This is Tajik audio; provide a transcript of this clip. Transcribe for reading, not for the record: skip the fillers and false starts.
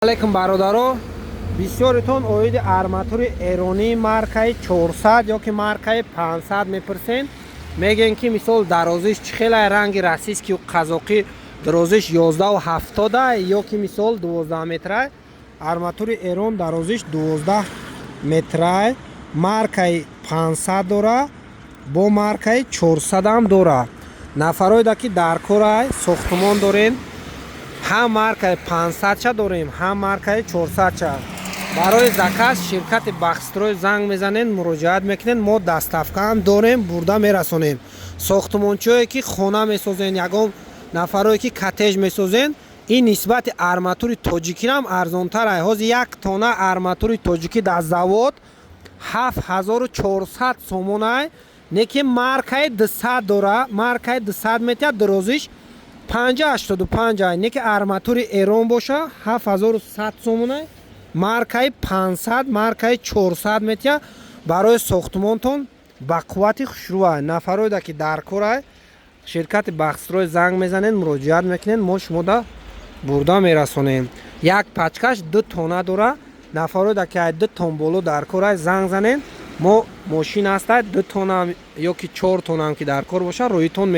Алейкум, бародаро! Бисёритон оиди арматури эронии маркаи 400 ё ки маркаи 500 мепурсен. Мегӯен, ки мисол, дарозиш чӣ хелай, ранги российскию қазоқӣ дарозиш 11,70 ё ки мисол 12 метрай. Арматури Эрон дарозиш 12 метрай, маркаи 500 дора, бо маркаи 400 дора. Нафароеда ки дар корай, сохтумон дорем, ҳам маркаи 500-ша дорем, ҳам маркаи 400-ша. Барои заказ ширкати «Бахтстрой» занг мезанед, муроҷиат мекунед, мо доставкаам дорем, бурда мерасонем. Сохтумончиое ки хона месозен, ягон нафарое ки коттедж месозен, ин нисбати арматури тоҷикирам арзонтар ай. Ҳозир як тона арматури тоҷикӣ дар завод 7400 сомон ай, не ки маркаи 200 дора, маркаи 200 метиҳад, дарозиш 5,85 ай. Не ки арматури Эрон боша, 7100 сомон ай, маркаи 500, маркаи 400 метиҳад. Барои сохтумонтон ба қуввати хушрӯ. Нафароеда ки дар корай, ширкати «Бахтстрой» занг мезанед, муроҷиат мекунед, мо шумода бурда мерасонем. Як пачкаш ду тона дора. Нафароеда ки ай ду тон боло дар корай, занг занед, мо мошин ҳастай, ду тона ё ки чор тонаам ки дар кор боша, роитон.